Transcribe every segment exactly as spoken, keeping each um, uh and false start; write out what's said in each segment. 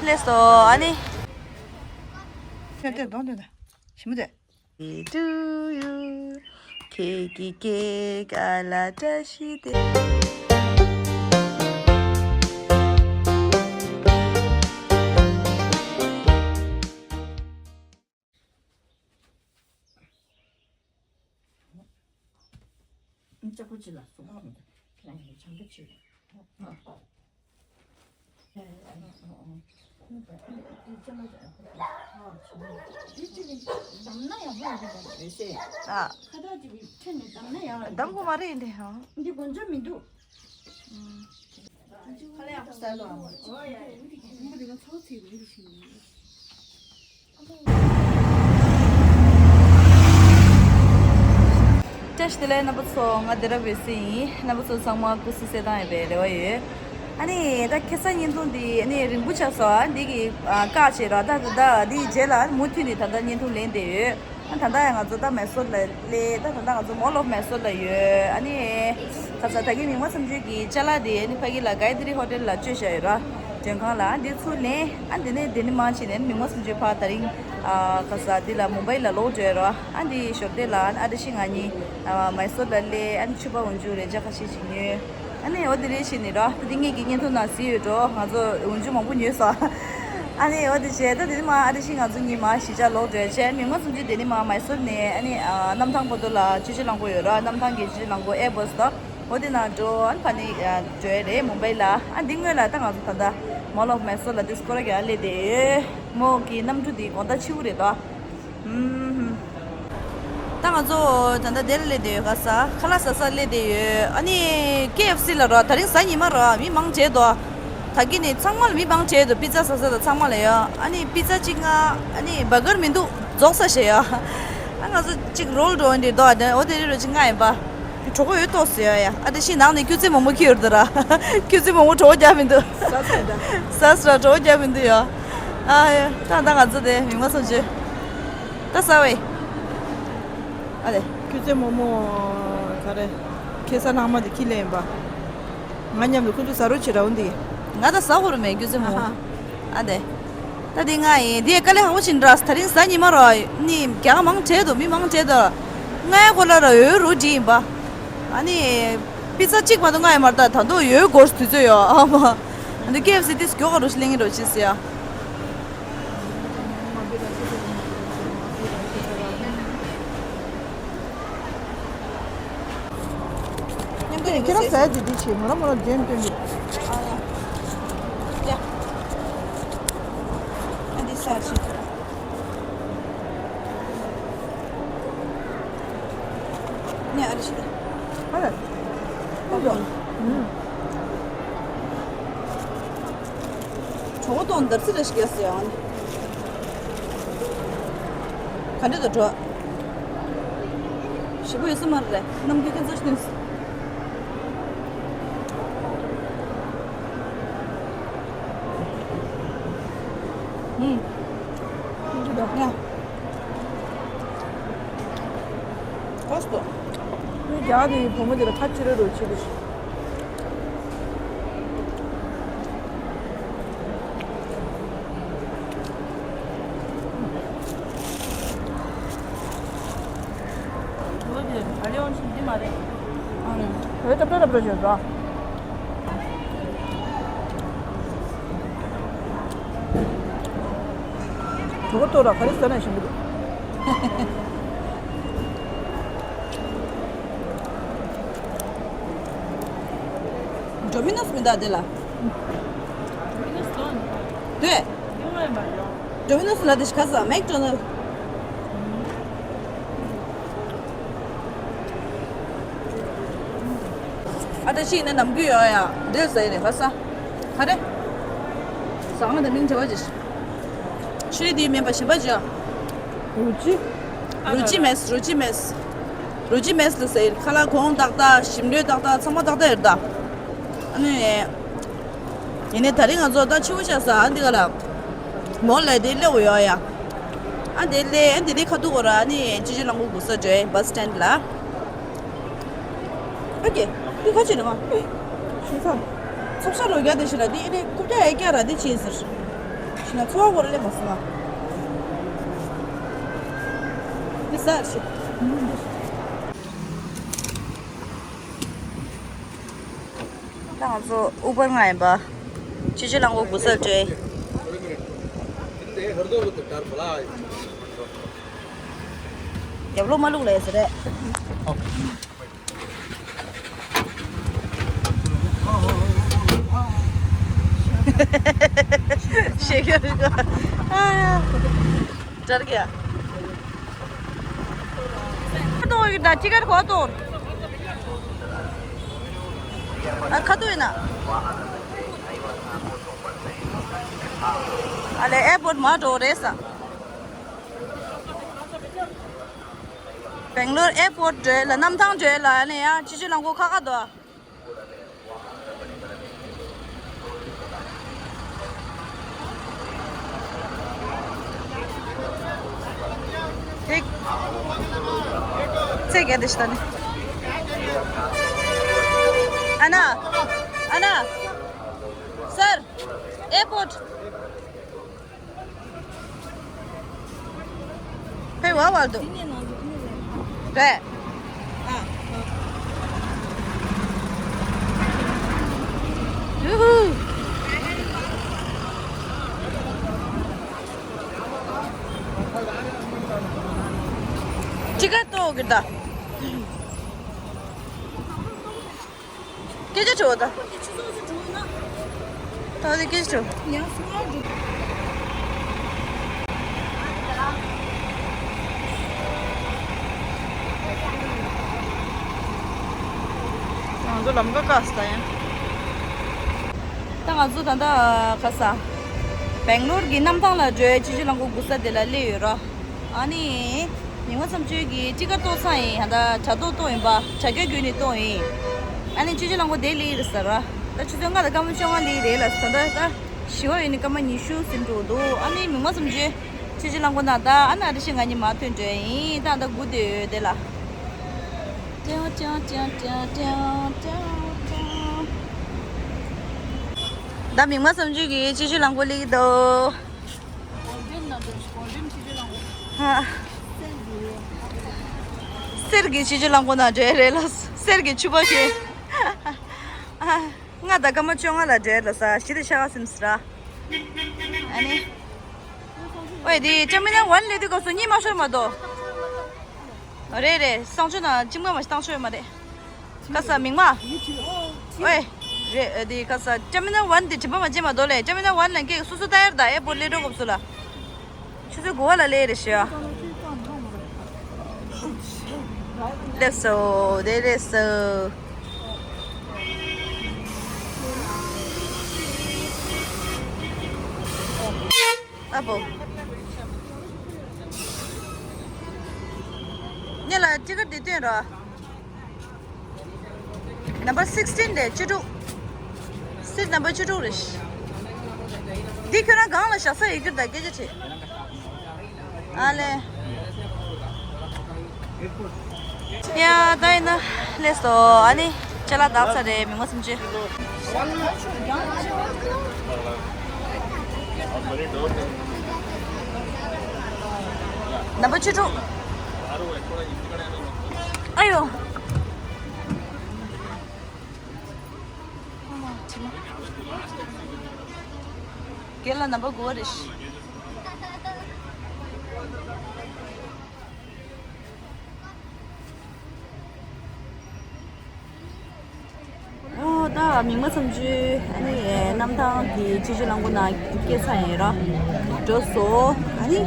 ལགས་སོ། ཨ་ནི། ཁྱོད་དེ་གདོང་དེ་ན་ཞིམ་པོ་དེ། To you. ཁྱེད་ཀྱི་སྐྱེས་སྐར་ལ་བཀྲ་ཤིས་བདེ། ལྕགས་པོ་ཅི་ལ་སོང་། ཁྱེད་རང་གི་ཆང་དུ་ཆུ། ཨ། འདམ་གོ་མ་རེད་འདི་ཧང་། འདི་དགོན་ཆ་མི་འདུག་ཁ་ལས་ཡག་པོ་ཟ་ལོ། བཀྲ་ཤིས་བདེ་ལེགས་རྣམ་པ་ཚོ། ང་བདེ་རབ་འོད་ཟེར་ཡིན། རྣམ་པ་ཚོ་ཚང་མ་སྐུ་གཟུགས་གསལ་ཐང་ཡོད་པའི་རེ་བ་ཡོད། ཨ་ནི་ད་ཁ་སང་བརྙན་ཐུང་འདི་ཨ་ནི་རིང་པོ་ཆགས་སོང་། ཨ་འདི་གི་ཨ་བཀག་བྱས་ར། ད་ད་ད་འདི་རྗེས་ལ་མུ་མཐུད་ནས་ད་ལྟ་བརྙན་ཐུང་ལེན་བསྡད་ཡོད། ཨ་ད་ལྟ་ཡང་ང་ཚོ་ད་མེ་སོར་ལ་སླེབས། ད་ད་ལྟ་ང་ཚོ་Mall of Mysore ལ་ཡོད། ཨ་ནི་ཁ་སང་ད་གིན་མིག་དམར་གསུམ་བཅུའི་གི་ཅ་ལག་དེ་ཨ་ནི་ཕ་གི་ལ་Gayatri Hotel ལ་སྤྱོད་བཞག་ཡོད་ར། མགྲོན་ཁང་ལ། ཨ་འདི་ཚུར་ལེན། ཨ་འདི་ནས་དེ་ནི་མང་ཆེ་ནས་མིག་དམར་གསུམ་བཅུའི་ཕར་ད་རིང་ཨ་ཁ་སང་འདི་ལ་མུམ་བྷའི་ལ་ལོག་འགྲོ་ཡོད་ར། ཨ་འདི་ཞོར་དེ་ལ་ཨ་ཨ་བཀྲ་ཤིས་ང་གཉིས་ཨ་མེ་སོར་ལ་སླེབས། ཨ་ནི་ཕྱུ་པ་འོན་ཆུ་རེ་ཅག་ཁ་ཤས་ཤིག་ཉོས། ཨ་ནི་འོ་དེ་རེད་བྱས་ནས་ར། ད་འདི་ངེད་ཀྱི་བརྙན་ཐུང་ནང་གཟིགས་ཡོད་འགྲོ། ང་ཚོ་འོན་ཆུ་མང་པོ་ཉོས་སོང་། ཨ་ནི་འོ་དེ་བྱས། ད་དེ་ནི་མ་ཨ་བཀྲ་ཤིས་ང་ཚོ་གཉིས་མ་གཞིས་ཆགས་ལོག་འགྲོ་ཡ་བྱས། མིག་དམར་གསུམ་བཅུ་དེ་ནི་མ་མེ་སོར་ནས་ཨ་ནི་ཨ་གནམ་ཐང་བར་དུ་ལ་ཆུ་བཞི་གླང་པོ་ཡོད་ར། གནམ་ཐང་གི་ཆུ་བཞི་གླང་པོ་ཨེར་བྷ་སི་དང་འོ་དེ་ནང་འགྲོ། ཨ་ནི་ཕ་ནི་ཨ་འགྲོ་ཡ་རེད་མུམ་བྷའི་ལ། ཨ་འདི་སྔོན་ལ་ད་ང་ཚོ་ད་ལྟ་Mall of Mysore ལ་དེ་སྐོར་ར་རྒྱག་སླེབས་བསྡད་ཡོད། མོ་གི་གནམ་གྲུ་དེ་དགོང་དག་ཕྱི་པོ་རེད་དོ། ཨུམ། ད་ང་ཚོ་ད་ལྟ་དེར་སླེབས་བསྡད་ཡོད། ག་ས་ཁ་ལག་ཟ་ས་སླེབས་བསྡད་ཡོད། ཨ་ནི་ཀེ་ཨེཕ་སི་ལ་རོ། ད་རིང་གཟའ་ཉི་མ་རོ། མི་མང་བྱས་འདུག་ད་གིན་ནས་ཚང་མ་ལ་མི་མང་བྱས་འདུག་པི་ཙ་ཟ་ས་དང་ཚང་མ་ལ་ཡོད། ཨ་ནི་པི་ཙ་གཅིག་མངགས། ཨ་ནི་བར་གར་མི་འདུག་རྫོགས་ས་བྱས་ཡོད། ཨ་ང་ཚོ་གཅིག་རོལ་འགྲོ་འདི་འདུག་འོ་དེ་རེད་རོ། གཅིག་མངགས་ཡིན་པ། གྲོད་ཁོག་ཡོད་ཏོག་ཙམ་ཡོད་ཡ། ཨ་ད་ཤི་ནང་ནས་སྐྱུ་རྩི་མང་པོ་ཁྱེར་ཡོད་འདུག་ར། སྐྱུ་རྩི་མང་པོ་གྲོད་ཁོག་རྒྱག་མི་འདུག་ཟ་ས་ར་གྲོད་ཁོག་རྒྱག་མི་འདུག་ཡ། ཨ་ཡ། ད་ད་ང་ཚོ་དེ་མིག་དམར་གསུམ་བཅུ། ད་ཟ་བས། ཨ་དེ། སྐྱུ་རྩི་མོག་མོག་ག་རེ། ཁེ་ས་ནང་མ་དེ་ཁྱི་ལེན་པ། ང་མཉམ་དུ་ཁོ་ཚོ་ཟ་རོགས་བྱེད་ར། འོ་འདི། ང་ད་ཟ་དགོས་རེད་མེད་སྐྱུ་རྩི་མོག་མོག་ཨ་དེ། ད་དེ་ང་ཡིན། དེ་དཀའ་ལས་ཁག་པོ་ཞིག་འདྲ། ད་རིང་གཟའ་ཉི་མ་རོ། ནི་རྒྱ་མང་བྲེལ་འདུག་མི་མང་བྲེལ་འདུག་ལྔའི་གོ་ལ་ར་ཡོད་རོ་འདི་ཡིན་པ། ཨ་ནི། པི་ཙ་གཅིག་མ་གཏོགས་མངགས་ཡོད་མ་རེད། ད་ད་དུང་ཡོད་སྐོར་དུས་ཚོད་ཡོད་ཨ་མ། ཨ་ནི་ཀེ་ཨེཕ་སི་དེ་མགྱོགས་རོ་ཞིག་ལེན་གྱི་རོ་ཅི་ཟེར་ཡ། མཉམ་དུ་ཡིན་ཁྱེད་རང་ཟས་ཟ་ཡ་དེ་འདི་བྱེད། མོ་རང་མོ་རང་འདོན་འདོན་འདུག་ཨ་ཡ། ཡ། ཨ་འདི་ཟ་བྱེད། ནས་ཨ་རི་ཤི་ད། ཨ་ལ། ཨ་ལ། ཨུམ། གྲོད་ཁོག་ཏོག་འདར་སི་རེ་ཞིག་རྒྱག་སི་ཡང་། ག་འདྲ་དུ་འགྲོ། ཞི་པོ་ཡོད་ས་མ་རེད། ནམ་རྒྱུན་ཁྱེད་ཚོ་ཤི་ནས། ཨུམ། ཡ། ཨོ་སྟོ། ནི་རྒྱ་དེ་བུ་མོ་དེ་ལ་ཁ་ཕྱི་རོལ་རོ་ཆེ་གི། བུ་དེ་ག་རེ་འོང་ཞིག་འདི་མ་རེད། ཨང་། བུ་ཏབ་ཏབ་ཏབ་ཏབ་བྱོས་འགྲོ། གྲོད་ཁོག་ལྟོགས་ར་ག་རེ་ཟ་ན་ཞིམ་པོ་འདུག་ཌོ་མི་ནོས་མི་འདུག་དེ་ལ། ཌོ་མི་ནོས་ལ་དེ་ཞིག་ག་ས་མེག་ཌོ་ནལ། ཨ་ད་ཤི་ནས་ནམ་རྒྱུན་ཡོང་ཡ་འདྲེ་ཟ་ཡི་རེད་ག་ས། ག་རེ། ཟ་ང་དང་མིང་བྱ་བ་ཅི། ཆུ་དེའི་མིན་པ་གཞན་པ་ཅི། རུ་ཅི། རུ་ཅི་མེས་རུ་ཅི་མེས། རུ་ཅི་མེས་ལ་ཟེར་ཁ་ལག་གོང་ཏག་ཏག་ཞིམ་འདོད་ཏག་ཏག་ཚང་མ་ཏག་ཏག་ཡོད་ད། ཨ་ནི། ཡིན་ནའི་ད་རིང་ང་ཚོ་ད་ཕྱི་པོ་ཆགས་ས་ཨ་འདི་ག་ལ། མོ་ལ་དེ་སླེབས་ཡོད་ཡ། ཨ་དེ་སླེབས་ཨ་དེ་དེ་ཁ་ཐུག་གོ་ར་ཨ་ནི་ཅི་ཅི་ལང་གོ་གུ་ས་ཇོའི་བྷ་སི་སི་ཊེན་ཌི་ལ། ཨོ་ཀེ། འདི་ཁ་ཕྱེ་ནི་མ། ཤིང་ཚང་། ཚོགས་ཤ་རོ་རྒྱ་དེ་ཤི་ལ་དེ་ཨེ་རེ་རྐུབ་བཀྱག་ཨེ་རྒྱ་ར་དེ་ཕྱིན་ཟེར། ཤི་ན་ཚོ་བ་བོར་ལེ་མ་སོང་ང་། མི་ས་ཤི། ད་ང་ཚོ་ཨུ་བར་ང་ཡིན་པ། ཆུ་བཞི་རླངས་འཁོར་དགུ་སར་འགྲོ་ཡིན། རྒྱབ་ལོགས་མ་བླུགས་ལ་ཡོད་ས་རེད། ཤེས་ཀྱི་རེད་ག་ཨ་ཡ། དྲར་གྱི་ཡ། ཁ་ཏོ་ཡི་ད་ཅི་ཀར་གོ་ཏོ། ཨ་ཁ་ཏོ་ཡིན་ན། ཨ་ལེ་ཨེར་པོར་ཊི་མ་འགྲོ་རེད་ས། སྦེང་ལོར་ཨེར་པོར་ཊི་བྲོས་ལ་གནམ་ཐང་བྲོས་ལ་ཨ་ནི་ཡང་ཆུ་བཞི་རླངས་འཁོར་ཁ་ཁ་འདུག་ཐིག་ཚེ་ག་དེ་ཤི་ད་ནི། ཨ་ན། ཨ་ན། སར། ཨེར་པོར་ཊི། ཕེ་ཝ་ཝལ་དུ། རེད། ཨ། ཡུ་ཧུ། ཅི་ག་ཏོ་གི་ད། སྐད་ཆ་དྲི་བ་ད། ད་དེ་སྐད་ཆ་དྲི་བ། ང་ཚོ་ལམ་ཀ་བཀག་སྟེ་ཡིན། ད་ང་ཚོ་ད་ལྟ་ག་ས། སྦེང་ལོར་གྱི་གནམ་ཐང་ལ་འགྲོ་བའི་ཆུ་བཞི་རླངས་འཁོར་དགུ་ས་དེ་ལ་སླེབས་ཡོད་ར། ཨ་ནི། ཉི་མ་མཚམས་གཅོད་ཀྱི་ཊི་ཀེ་ཊི་གཏོང་ས་ཡིན། ཧ་ད་དྲ་ཐོག་གཏོང་ཡིན་པ། དྲ་རྒྱ་བརྒྱུད་ནས་གཏོང་ཡིན། ཨ་ནི་ཆུ་བཞི་རླངས་འཁོར་དེ་སླེབས་རེད་ཟེར་ར། ད་ཆུ་ཚོད་ལྔ་དང་སྐར་མ་བཅོ་ལྔ་སླེབས་རེད་ལ་ཟེར། ད་ད་བཞི་པ་ཡོད་ནི་སྐར་མ་ཉི་ཤུ་ཟིན་འགྲོ་འདུག་ཨ་ནི་མི་མང་ཙམ་གྱིས་ཆུ་བཞི་རླངས་འཁོར་ནང་ད་ཨ་ན་ཨ་རི་ཤི་ང་གཉིས་མ་ཐོན་འགྲོ་ཡིན། ད་ད་སྒུག་བསྡད་ཡོད་དེ་ལ། ད་མི་མང་ཙམ་གྱིས་ཆུ་བཞི་རླངས་འཁོར་སླེབས་ཀྱི་འདུག་ཧ། གསེར་གྱི་ཆུ་བཞི་རླངས་འཁོར་ནང་འགྲོ་ཡ་རེད་ལ། གསེར་གྱི་ཆུ་བཞི་རླངས་འཁོར་ནང་འགྲོ་ཡ་རེད་ལ། གསེར་གྱི་ཕྱུ་པ་ཞིག་ཨ། ལྔ་དང་སྐར་མ་བཅོ་ལྔ་ལ་འགྲོ་ཡ་ལ་ས་གཞི་དེ་ཤ་ཁ་སིམ་སི་ར། ཨ་ནི། ཨོའི་དེ་ཊར་མི་ནལ་ཝན་སླེབས་དུས་སྐབས་སུ་གཉིད་མ་ཤོར་མ་གཏོགས། རེད་རེད། གསང་སྤྱོད་ནང་གཅིག་མ་མ་ཞིག་བཏང་ཆོག་ཡོད་མ་རེད། ཁ་ས་མིང་མ། ཝེ། རེད་དེ་ཁ་ས་ཊར་མི་ནལ་ཝན་དེ་དྲི་པ་མ་བྱེད་མ་གཏོགས་ལས། ཊར་མི་ནལ་ཝན་ལ་སྐད་སོ་སོ་ལྟ་ཡར་དང་ཨེར་པོར་ཊི་སླེབས་འགྲོ་དགོས་སུ་ལ། ཆུ་ཚོད་དགུ་པ་ལ་སླེབས་རེད་ཤག་སླེབས་སོ་དེ་སླེབས་སོ། ཨ་བོ། ཉེ་ལ་ཊི་ཀེ་ཊི་དེ་སྟོན་རོགས། ནམ་བར་སིག་སི་ཊིན་རེད། བཅུ་དྲུག་སིཊ་ནམ་བར་བཅུ་དྲུག་རེད། འདི་ཁྱོད་རང་སྒང་ལ་བཞག་ས་ཡོད་རྒྱུ་རེད་ད། སྐད་ཆ་དྲིས། ཨ་ལེ། ཡ་ད་ཡིན་ན་སླེབས་སོ། ཨ་ནི་ཅ་ལག་བརྡབས་ཚར་རེད། མི་མང་སུམ་ཅུ། ནམ་བར་བཅུ་དྲུག་ཨ་ཡོ། རྒན་ལགས་ནམ་བར་དགུ་པ་རེད། ཨོ་ད་མིག་དམར་ཚང་ཆུ་ཨ་ནི་གནམ་ཐང་གི་ཆུ་བཞི་རླངས་འཁོར་ནང་སྐྱེལ་ཚར་ཡིན་ར། འགྲོ་སོང་། ཨ་ནི་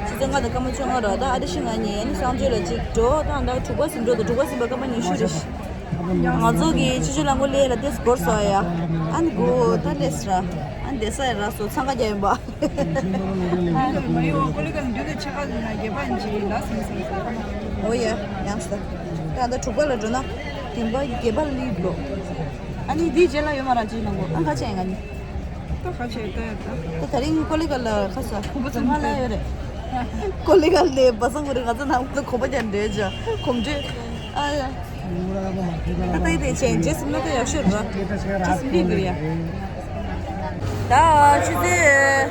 ཆུ་ཚོད་ལྔ་དང་སྐར་མ་བཅོ་ལྔ་ར། ད་ཨ་རི་ཤི་ང་གཉིས་ཨ་ནི་གསང་སྤྱོད་ལ་གཅིག་འགྲོ། ད་ད་དྲུག་པ་ཟིན་འགྲོ། ད་དྲུག་པ་ཟིན་པ་སྐར་མ་ཉི་ཤུ་རེད། ང་ཚོ་གི་ཆུ་བཞི་རླངས་འཁོར་སླེབས་ལ་ཏེས་འགོར་སོང་ཡ། ཨ་ནི་གོ་ད་སླེབས་ར། ཨ་ནི་བསྡད་ས་ཡ་རག་སོང་། འཚང་ཁ་རྒྱག་ཡིན་པ། ཨོ་ཡ་ཡང་ས། ད་ད་དྲུག་པ་ལ་འགྲོ་ན་བདུན་པ་བརྒྱད་པ་ལ་སླེབས་འགྲོ། ཨ་ནི་འདིའི་རྗེས་ལ་ཡོད་མ་རང་ཅིག་ནང་གོ། ཨ་ཁ་ཆེ་ཡིན་ང་ནི། ད་ཁ་ཆེ་ད་ཡ་ད། ད་ད་རིང་ཀོ་ལི་གལ་ལ་ཁ་ས་ཁོ་པ་ཚང་མ་ལ་ཡོད་རེད། ཀོ་ལི་གལ་ནས་བ་སང་གོ་རེ་ང་ཚོ་ནང་ཚོ་གོམ་པ་རྒྱག་འདྲེ་ཅག་གོམ་འདྲེ། ཨ་ཡ། ད་ད་ཡི་དེ་ཆེན་རྗེས་སུ་ན་ད་ཡག་ཤོས་ར། རྗེས་སུ་འདི་འདིར་ཡ། ད་ཆུ་ཚོད།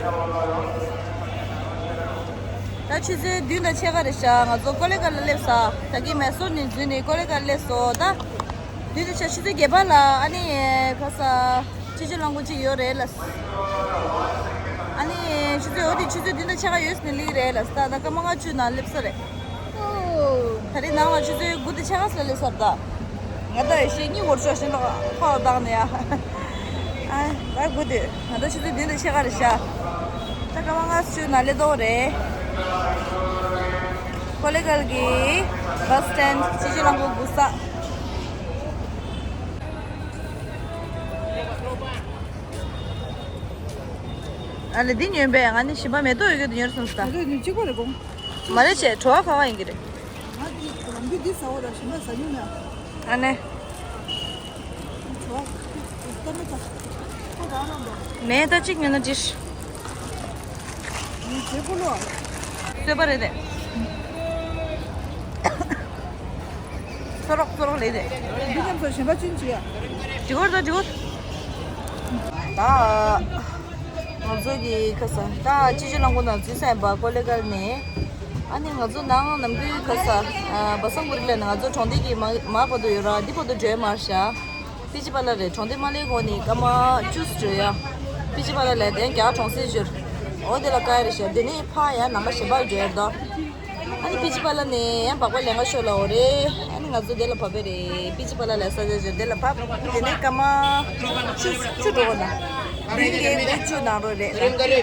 ད་ཆུ་ཚོད་བདུན་དང་ཕྱེད་ཀ་རེད་ཤག་ང་ཚོ་ཀོ་ལེ་གྷལ་ལ་སླེབས་ས། ད་གིན་མེ་སོར་ནས་འཛུལ་ནས་ཀོ་ལེ་གྷལ་སླེབས་སོང་། ད་བདུན་དང་ཕྱེད། ཆུ་ཚོད་བརྒྱད་པ་ལ་ཨ་ནི་ག་ས་སྤྱི་སྤྱོད་རླངས་འཁོར་གཅིག་ཡོད་རེད་ལ། ཨ་ནི་ཆུ་ཚོད། འོ་དེ་ཆུ་ཚོད་བདུན་དང་ཕྱེད་ཀ་ཡོད་ཟེར་ནས་སླེབས་རེད་ལ། ད་ད་སྐར་མ་ལྔ་བཅུ་ནང་སླེབས་ས་རེད། ད་རེས་ནང་ལ་ཆུ་ཚོད་དགུ་དང་ཕྱེད་ཀ་ཙམ་སླེབས་ས་རེད་ད། ང་ད་ཡེ་ཤེས་གཉིད་འོར་ཤོག་ཤིན་ལོག་ཕ་བ་བཏང་ནས་ཡ། ཨ་ད་དགུ་དུས་ང་ད་ཆུ་ཚོད་བདུན་དང་ཕྱེད་ཀ་རེད་ཤག་ད་སྐར་མ་ལྔ་བཅུ་ནང་སླེབས་དོ་རེད། ཀོ་ལེ་གྷལ་གྱི་བྷ་སི་སི་ཊེན་ཌི། སྤྱི་སྤྱོད་རླངས་འཁོར་སྒུག་ས། ཨ་ལེ་འདི་ཉོས་པས། ང་ནི་ཞིམ་པ་མེ་ཏོག་ཡོད་རྒྱུ་དེ་ཉོས་སོང་ཟེར། མེ་ཏོག་ཉོས་གཅིག་པ་རེད་གོ། མ་རེད་ཆེ། བྲོ་བ་ཁ་བ་ཡིན་གྱི་རེད། ང་འདི་ལམ་འདི་འདི་ཟ་བ་ལ་ཞིམ་པ་ཟ་མྱོང་མེད། ཨ་ནེ། བྲོ་བ་ད་མེད་ད། ཁོ་རང་རང་འདོགས། མེད་ད། གཅིག་ཉོས་ན་འགྲིག། ངའི་རྗེས་པོ་ལོ། གསོད་པ་རེད་དེ། སོ་རོག་སོ་རོག་ལས་དེ། འདི་རྣམས་སུ་གཞན་པ་ཅུང་ཅིག་ཡ། འགྲིག་གོ་ད་འགྲིག་གོ། ད་ང་ཚོ་གི་ཁ་ས་ད་སྤྱི་སྤྱོད་རླངས་འཁོར་ནང་འཛུལ་ས་ཡིན་པ། ཀོ་ལེ་གྷལ་ནས། ཨ་ནི་ང་ཚོ་ནང་ནམ་རྒྱུན་ཁ་ས་བ་སང་གུ་རི་ལ་ནི་ང་ཚོ་གྲོང་སྡེ་གི་མ་མ་བར་དུ་ཡོད་ར། འདི་བར་དུ་འགྲོ་ཡ་མ་རེད་ཤག་པི་ཅི་པ་ལ་རེད། གྲོང་སྡེ་མ་སླེབས་གོང་ནས་སྐར་མ་བཅུ་འགྲོ་ཡ། པི་ཅི་པ་ལ་ལས་དེ་རྒྱ་གར་གྲོང་གསེབ་ཞུར། འོ་དེ་ལ་བཀག་ཡ་རེད་ཤག་དེ་ནས་ཕ་ཡ་ནང་པ་གཞན་པར་འགྲོ་ཡ་རེད་དོ། ཨ་ནི་པི་ཅི་པ་ལ་ནས་ཡང་སྦག་པ་ལེན་ག་ཤོར་ལ་འོ་རེད། ཨ་ནི་ང་ཚོ་དེ་ལ་བབས་པ་རེད། པི་ཅི་པ་ལ་ལས་ས་ཆ་ཞུར་དེ་ལ་བབས། དེ་ནས་སྐར་མ་བཅུ་བཅུ་འགྲོ་གོ་ན། བདུན་གྱི་དགུ་བཅུ་ནང་རོ་རེད། ག་རེ་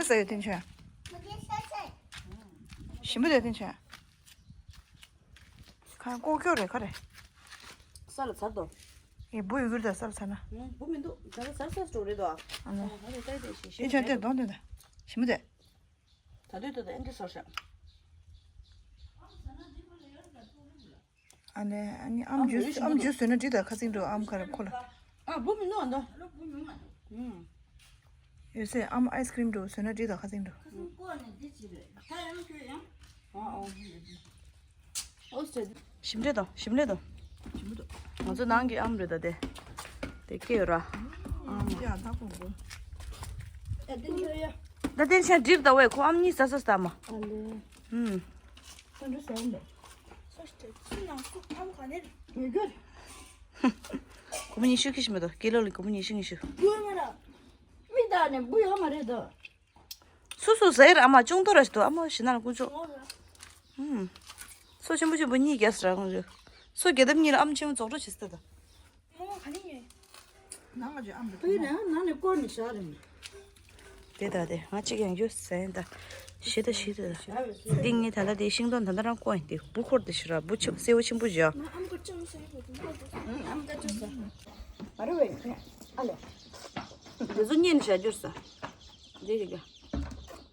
ཟ་ཡོད་དེ་ཁྱོད། ཞིམ་པོ་འདུག་དེ་ཁྱོད། གང་ལྐོག་ཀྱོག་རེད་ག་རེ། ས་ལ་ཚར་དོ། ཨེ་འབུ་ཡོད་གི་རེད་ད་ས་ལ་ཚར་ན། ཨུ་འབུ་མི་འདུག་ད་ལྟ་ཚར་ཚར་འགྲོ་རེད་དོ། ཨ་ནི། ཨ་རེད་ད་དེ་ཞིག་ཞིམ་ཨེ་ཁྱོད་དེ་རེད། གདོང་དེ་ད་ཞིམ་པོ་དེ། ད་དུས་ད་ད་ཨེ་འདྲ་ཟོར་ཤག་ཨ་ནི་ཨ་ནི་ཨམ་ཨམ་ཇུས་ཨམ་ཇུས་ཨམ་ཇུས་བཟོས་ན་འགྲིག་ད་ཁ་སང་འགྲོ་ཨམ་ཁ་ར་ཁོ་ལ། ཨ་འབུ་མི་འདུག་ཨ་འདུག་ཨུམ། ཡོད་སེ་ཨམ་ཨའི་སི་ཀྲིམ་འགྲོ་བཟོས་ན་འགྲིག་ད་ཁ་སང་འགྲོ། ཁ་སང་ཀོ་ནས་འདི་ཅི་རེད་ད་ཡང་ཁྱོད་ཡང་། ཨ་ཨོ། ཨོ་སེ། ཞིམ་རེད་དོ། ཞིམ་རེད་དོ། ཞིམ་པོ་འདུག་ང་ཚོ་ནང་གི་ཨམ་རེད་ད་དེ། དེ་སྐྱེ་ཡོད་ར། ཨམ། ཡ་ད་ཁོང་ཁོང་། ཨེ་དེ་ཁྱོད་ཡ། ད་དེ་ཤ་འགྲིག་ད་ཝེ་ཁོ་ཨམ་གཉིས་ཟ་ས་ཟ་མ། ཨ་ལེ། ཧུམ། ཁོང་ཁྲོ་ཟ་འདུག་སོ་སྟེ་ཁྱི་ནང་སུ་ཨམ་ག་ནས་ཡོད་གི། སྒོར་མོ་ཉི་ཤུ་ཁྱི་ཞིམ་པོ་འདུག་སྐྱེ་ལོ་ལི་སྒོར་མོ་ཉི་ཤུ་ཉི་ཤུ། ཡོད་མ་ར། མི་ད་ནས་འབུ་ཡོད་མ་རེད་ད། སུ་སུ་ཟེར་ཨ་མ་ཅུང་ཏོ་ར་ཞིག་ཏུ་ཨ་མ་ཞི་ན་ལ་ཀུ་ཅོ། ཧུམ། སོ་ཆེན་པོ་ཆེན་པོ་གཉིས་རྒྱས་ར་ཁོང་ཚོས། སོ་རྒྱལ་དམ་གཉིས་ལ་ཨམ་ཆེན་མོ་རྫོགས་འགྲོ་བྱེད་སྲིད་ད། ཨ་མ་ག་ནས་ཉོས། ནང་ལ་ཅོ་ཨམ་རེད་བུ་ཡིན་ན་ནང་ནས་བསྐོར་ནས་བཞག་རེད། དེ་ད་དེ་ང་གཅིག་ཡང་རྒྱུ་ཟེན་ད། ཞི་ད་ཞི་ད། འདི་ངས་ད་ལྟ་དེ་ཤིང་སྡོང་ད་ལྟ་རང་བསྐོར་ཡིན་དེ་བུ་འཁོར་དེ་ཞི་ར་བུ་ཆེ་སེའུ་ཆེན་པོ་བཞག་ཨ་མ་ཀ་ཅང་ཟེར་གོ་དུ་ཨ་མ་ཀ་ཅང་ཟེར། མ་རུ་བས་ཨ་ལེ། དེ་ཚོ་གཉེན་བཞག་རྒྱུར་ས། འདི་རེད་ཀྱ།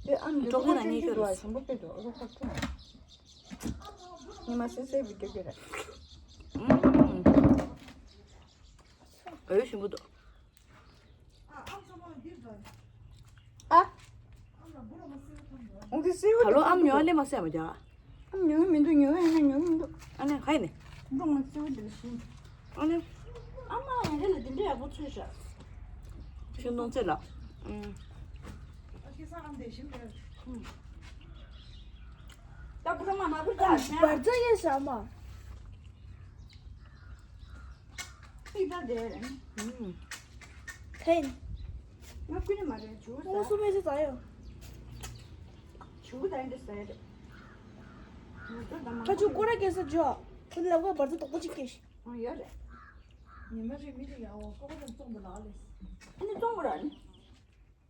དེ་ཨ་མ་འགྲོ་གི་ན་ངས་ཤོར་སོང་། ཉི་མ་སེ་སེ་བི་ཀེ་ཀེ་རེད། ཨ་ཡོ་ཞིམ་པོ་འདུག་ཨ། འོང་གི་སེ་བི་ད་ལོ་ཨམ་ཉོ་ཨ་ལེ་མ་སེ་མ་རྒྱ། ཨ་ཉོ་མི་འདུག་ཉོ་ཡིན་ན་ཉོ་མི་འདུག་ཨ་ནི་ཧའི་ནི། འབྲོང་ང་སེ་བོ་འདི་ལ་ཤིང་། ཨ་ནི། ཨ་མ་ཡང་རེ་ལ་འདི་འདྲ་ཡག་པོ་ཚོས་ཤག་ཤིང་སྡོང་རྩེ་ལ། ཨུམ། ཨ་ཁེ་ས་ཨམ་དེ་ཤིང་རེད། ཨུམ། ད་བུ་ར་མ་མ་བུ་ད་ཤ། བར་ཛ་ཡེ་ཤ་མ། ཁྱི་ད་དེ་རེད། ཨུམ། ཁེན། ང་ཀུན་ནས་མ་རེད་ཇུ་ད། ཨོ་སུ་མེ་ཅི་ད་ཡོ། ཇུ་ད་འདི་ཟེར་རེད། ཁ་ཆུ་ཀོ་ར་ཀེ་ས་ཇོ། ཁོ་ལ་བ་བར་དུ་དོག་པོ་ཅིག་ཀེ་ཤི། ཨ་ཡོད་རེད། ཉི་མ་ཅིག་མི་ཅིག་ཡང་འོ་ཀོ་ཀོ་ཙམ་བཙོང་དུ་ལགས་ལེ། ཨ་ནི་བཙོང་དགོས་ར་ནི།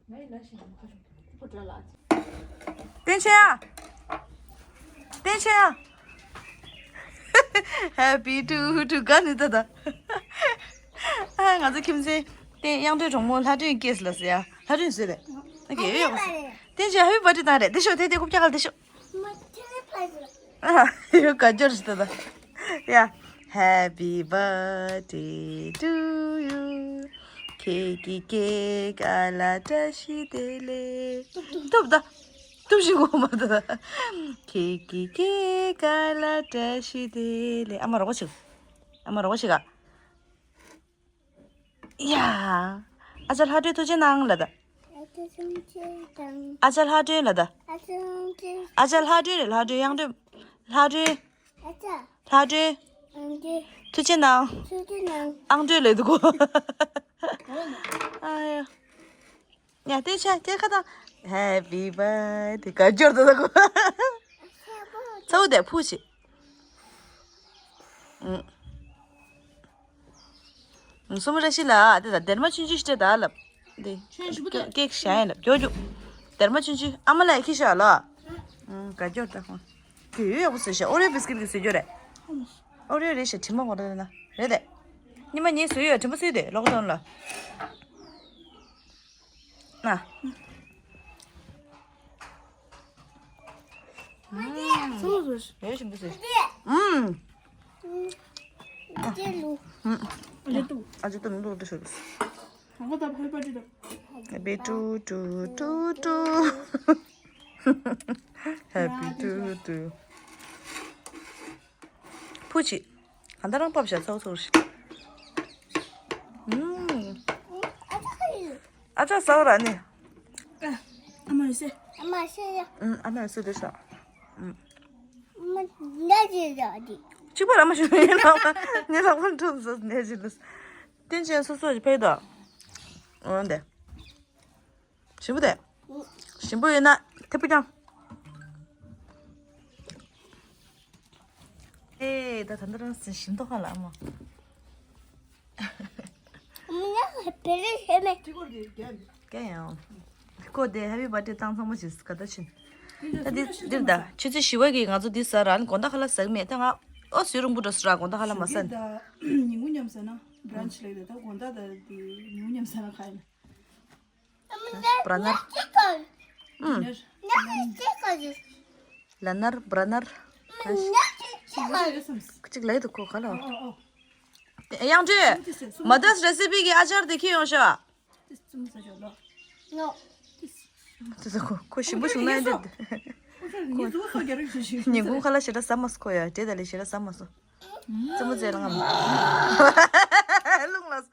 ང་ཡི་ལ་ཞིག་ཁ་ཆུ་ཀོ་ཀོ་ཏྲ་ལ། བསྟན་ཆེན་ཡ། བསྟན་ཆེན་ཡ། Happy to to ག་ནི་ད་ད། ཨ་ང་ཚོ་ཁྱིམ་མཚེས་བསྟན་དབྱངས་སྒྲོན་གྲོགས་མོ་ལྷ་སྒྲོན་སྐྱེས་ལ་ཟེར་ཡ། ལྷ་སྒྲོན་ཟེར་རེད། ཨ་གི་ཡོད་ཡོད་པ་ཟེར། བསྟན་ཆེན་ཧེ་པི་བྷར་ཐི་བཏང་རེད་དེ་ཤོག་དེ་དེ་རྐུབ་བཀྱག་ག་ལ་དེ་ཤོག་ཨ་ཡོ་ག་འབྱོར་ཞིག་ད་ད། ཡ། Happy birthday to you. ཁྱེད་ཀྱི་སྐྱེས་སྐར་ལ་བཀྲ་ཤིས་བདེ་ལེགས། གཏུབ་ད། གཏུབ་ཤིག་གོ་མ་ད། ཁྱེད་ཀྱི་སྐྱེས་སྐར་ལ་བཀྲ་ཤིས་བདེ་ལེགས། ཨ་མ་རོགས་པ་བྱེད། ཨ་མ་རོགས་པ་བྱེད་ག། ཡ། ཨ་ཅག་ལྷ་སྒྲོན་ཐུགས་རྗེ་གནང་ལ་ད། ཨ་ཅག་ལྷ་སྒྲོན་ལ་ད། ཨ་ཅག་ལྷ་སྒྲོན་རེད། ལྷ་སྒྲོན། གཡང་སྒྲོན། ལྷ་སྒྲོན། ཨ་ཅག་ལྷ་སྒྲོན། ཨང་ཏེ། ཐུགས་རྗེ་གནང་། ཐུགས་རྗེ་གནང་། ཨང་སྒྲོན་ལས་འདུག་གོ། ཨ་ཡ། ཡ་ཏེ་ཆ་ཏེ་ཁ་ད། Happy birthday ག་འབྱོར་ད་གོ། ཚ་བོ་དེ་ཕུ་ཞིག་ཨུ། སུམ་ར་ཤི་ལ་དེ་ད་སྡེར་མ་ཆུང་ཆུང་ཞིག་སྤྲད་ད་ལབ། དེ་ཆུང་ཞིག་པོ་དེ་ཀེག་བཞག་ཡིན་ལབ། ཇོ་ཇོ། སྡེར་མ་ཆུང་ཆུང་ཨ་མ་ལ་ཡ་ཁྱི་ཤ་ལ། ཨུ་ག་ཇོ་ད་ཧོ། དེ་ཡོད་ཡག་པོ་བཟོས་ཤག་ཨོ་རེ་བིས་ཀིར་གི་བཟོས་ཇོ་རེད། ཨོ་རེ་རེད་ཤག་དྲི་མ་གོ་རེད་ན་རེད་དེ། ཉི་མ་ཉིན་བཟོས་ཡོད་དྲི་མ་བཟོས་དེ་ལོག་དོན་ལ། ན། ཡོད་ཞིམ་པོ་ཟེར། ཨུམ། ཨ་ཅེ་ཏུ་མི་ལོག་འདྲ་ཤོད། Happy to to to to to Happy to to ཕུ་ཆི། ག་འདྲ་རང་ཕབ་བཞག་ཚོགས་ཚོགས་ཤིག་ཨ་ཅག་ཟ་བ་ར་ནི། ཨ་མ་ཡོད་སེ། ཨ་མ་ཤེས་ཡ། ཨ་མ་ཡོད་སེ་དེ་ཤ། ཨ་མ་འདྲ་ཅི་ར་དེ། གཅིག་པ་ར་མ་ཤོད་ཡིན་ལ། ངའི་ལག་པ་འཁྲུམས་སོ་ནས་ཅི་ལུས། བསྟན་ཆེན་སོ་སོ་ཞིག་ཕེབས་དོ། འོན་ཏེ། ཞིམ་པོ་དེ། ཞིམ་པོ་ཡོད་ན་ཐེབས་པོ་ཀྱང་། ཨེ་ད་ད་འདི་རང་ཞིམ་མདོག་ཁ་ལ་ཨ་མ། མི་ཉག་བེ་རེ་ཞེ་མེད། ཀྱེ་ཡང་། ཁོ་དེ་ཧེ་པི་བར་ཐི་ཌེ་བཏང་ཚང་མ་ཞིག་ག་ད་ཕྱིན། ད་འདི་འདིར་ད་ཆུ་ཚོད་བཞི་པ་གི་ང་ཚོ་འདི་ཟ་ར་ནི་དགོང་དག་ཁ་ལག་ཟ་གི་མེད་ད་ང་ཨོ་སུའི་རུམ་བུ་འགྲོ་སུ་ར་དགོང་དག་ཁ་ལག་མ་ཟ་ནི། ཉིན་གུང་མཉམ་ཟ་ན་བྷ་རན་ཆི་ལེགས་ད་ད་དགོང་དག་ད་དེ་ཉིན་གུང་མཉམ་ཟ་ན་ཁ་ཡིན། བྲ་ནར། ཨུམ། ལ་ནར་བྲ་ནར། གཅིག་ལས་དུ་ཁོ་ག་ལ། དབྱངས་སྒྲོན། མ་དཱས་རེ་སི་པི་གི་ཨ་ཅར་དེ་ཁྱེར་ཡོང་ཤག་དེ་ཚོ་ཁོ་ཁོ་ཞིམ་པོ་བྱུང་ན་འདི། ཉིན་གུང་ཁ་ལག་ཞེ་དྲག་ཟ་མ་སོང་ཁོ་ཡ་འབྲས་དང་ལས་ཞེ་དྲག་ཟ་མ་སོང་། རྩེད་མོ་རྩེ་ལ་ངམ། རླུང་ལ།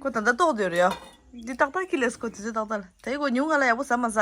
ཁོ་ད་ལྟ་ལྟོགས་སྡོད་རེད་ཡ། འདི་ཏག་ཏག་ཁྱི་ལས་ཁོ་དེ་ཚོ་ཏག་ཏག་ལ་ད་ཡི་ཁོ་ཉུང་ང་ལ་ཡག་པོ་ཟ་མ་ཟ།